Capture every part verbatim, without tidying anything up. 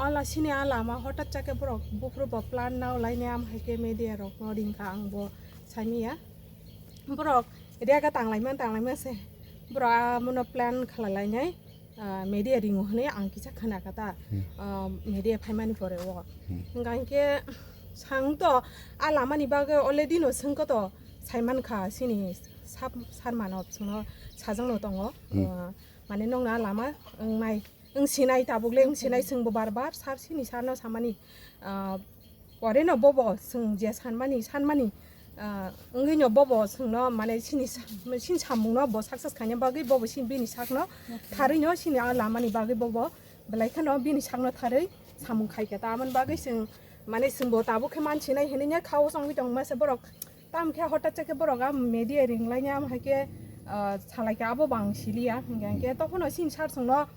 Ala sini a lama hotat chake borok buphuru bo plan nao laine am hai khe media rok no ringkha ang bo saimanya. Borok riyaga tanglaima tanglaima se. Borok amono plan khalai lainai, ah, media ringo hwnwi ang kisa khna kha ta. Hmm. Ah, media phaimani pore o. Hmm. Hingkha hinkhe sang to a lamani bagwi already no swngkha to saimankha sini sab-, sarmano chwngno sajakno tongo. Hmm. Ah, mane nokna lama wngnai, wng sinai tabuk le wng sinai, chwngbo bar bar sar sini sarno samani, ah, pore no bobo chwng je sanmani, sanmani, ah, wngwi no bobo chwngno mane sini sa-, sini samungno bo success khaina bagwi bobo sini bini sakno tharwi no sini a lamani bagwi bobo belai kheno bini sakno tharwi samung khaikha. Tamoni bagwi chwng mane chwngbo tabuk khe mansinai hinwi kha o chongwi tongma se borok. Tamo khe hotat chake borok a media ringlaini, amo hai khe, ah, salai khe abo bo ang siliya. Hingkhe, hingkhe tokhono sini sar chwngno,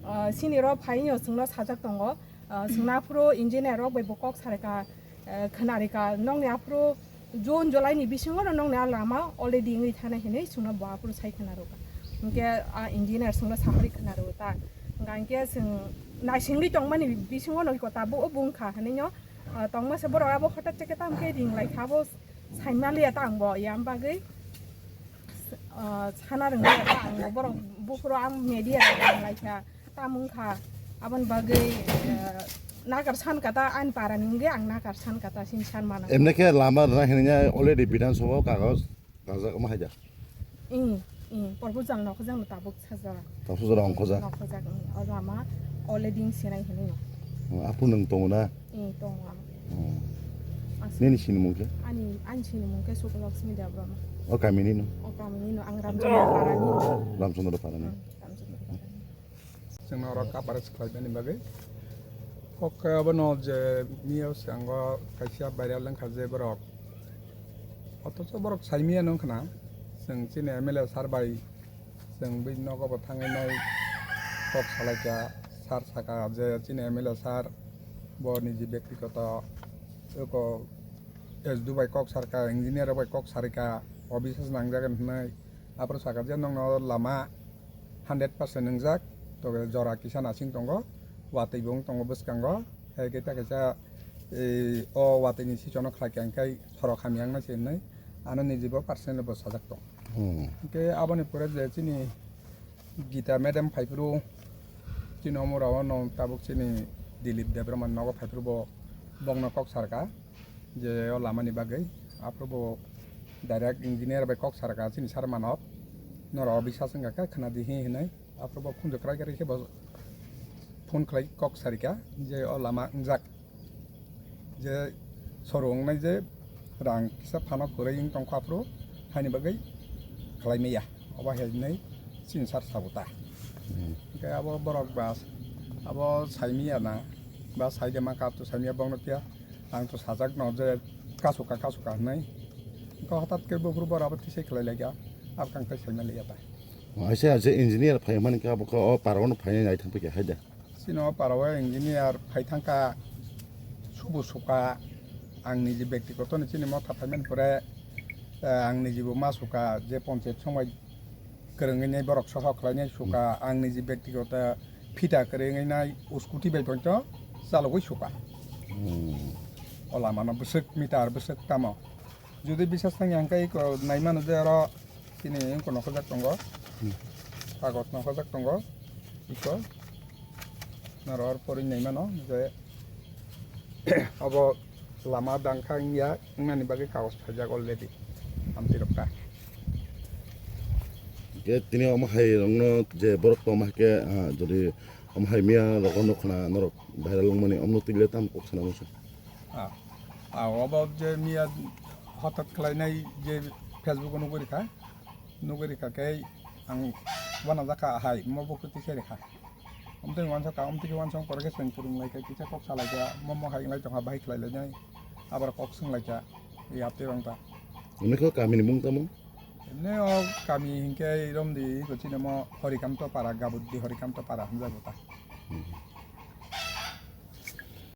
ah, sini ro phaino chwngno sajak tongo. Ah, chwngno aphuru engineer rok bai bo kok sarika, ah, khwnarika, nokni aphuru June, July ni bisingo no nokni a lama already wngwi thanai hinwi chwngno bo aphuru sai khwnarwkha. Hingkhe a engineer chwngno sahari khwnarwo ta. Hingkha hingkhe chwng naisingwi tongmani bisingo no tabuk o bungkha hinwi no, ah, tongma se borok abo hotat chake tamo khe ringlai kha abo. Saimaliya ta ang bo, yang bagwi, ah, sana rwngya ta ang bo, borok buphuru ang media rok rwnglaikha, tamung kha, aboni bagwi, ah, nakar san kata ani para ni wngwi ang nakar san kata sini san mano. Emne khe lama rwna hinwi already Bidhan Sabha o kagoj kajak omo haida? Ing, ing, proposal nokhojak no tabuk. Sajak. Tabuk sajak, ongkhojak. Nokhojak, mm, o lama already wng sinai hinwi no. Oh, aphuru nwng tongo na? Mm, tongo ang. Oh. Aswk. Nini sinimung khe? Ani, ani sinimung khe Sukhalaxmi Debbarma. O kamini no? O kamini no, ang Ramchandra Parani. Ramchandra Parani. Mm, Ramchandra Parani. Chwngno oro coverage khlaimani bagwi. Kok khe abono je miyo swngo kaisa viral wngkha je borok. Othocho borok saimiyano wngkhna, chwng chini M L A sir bai chwng bini nogo bo thangwi nai kok salaikha, sir sakha je chini M L A sir bo niji byaktigoto eko S D O bai kok sarkha, engineer rok bai kok sarikha, o bisas nangjagani hwnwi. Aphuru sakha je nokno lama hundred percent wngjak, tobe jora kisa nasing tongo, watwi bo wng tongo bwskango, hai khe ta kaisa, eh, o watwi ni sichono khlai kha hwnkhe sorok hamya wngnai se hwnwi ano niji bo personally bo sajak tong. Hmm. Hwnkhe aboni pore je chini Gita madam phaiphuru, chini omorao no tabuk chini Dilip Debbarma nogo phaiphuru bo bokno kok sarkha. Je o lamani bagwi, aphuru bo direct engineer bai kok sarkha chini sir mano, norok o bisas wngkha khe khna di hi hinwi, aphuru bo phone kwrai kwrai khe bo phone khlai kok sarikha je o lama wngjak, je soro wngnai je rang kisa phano kwrwi wng tongkha aphuru haini bagwi khlai maya, obo hai hinwi chini sir sabo ta. Hmm. Hwnkhe abo borok ba abo saimaya na, ba saide mankha, abo to saimaya bokno phiya. Ang to sajak no je kasu ka, kasu ka hinwi. Wngkha hwtat khe buphuru bora abo tisai khlai laikha. Abo kang tai saima liya ta. Aisa je engineer phai mani khe abo khe o para o no phai nai thang phai khe hai da. Chini o para o engineer phai thang kha, subu suka, ang niji byaktigoto ni chini motha phai mani pore, eh, ang niji bo ma suka je ponchayat somai kwrwngwi nai borok sohor khlainai suka, hmm, ang niji byaktigoto phita kwrwngwi nai scooty bai poito chalogwi suka. Hmm. O lama no bwswk meter bwswk tamo. Jodi bisas tangya hwnkhe eko nai mano je oro chini wngkha nokhojak tongo. Hmm. Kagoj nokhojak tongo. Eko. Norok porwi nai mano je obo lama dangkha wngya wngnani bagwi kagoj phaijak already. Amtwi rok ta. Hwnkhe tini omo hai rokno je borok tongma hai khe, ah, jodi omo hai miya rogo nukho na norok viral wngmani, omo twi le tamo kok sana musa? Ah, ah, obo je miya hotat khlainai je Facebook o nugwi rikha, nugwi rikha khe ang uanajak kha hai, mo bo kwtwi se rikha. Omtwi uansuk kha, omtwi khe uansuk pore khe chwng kwrwng lai kha, kisa kok sa lai kha, mo mo hai wng lai tong kha, bahai khlai lai nai, abar kok swng lai kha, yaptwi rong ta. Hwnwi khe kamini mung tamo? Emne o kami hinkhe romdi iko chini mo Horikanto Para, Gabuddi Horikanto Para hwnjago ta. Hmm.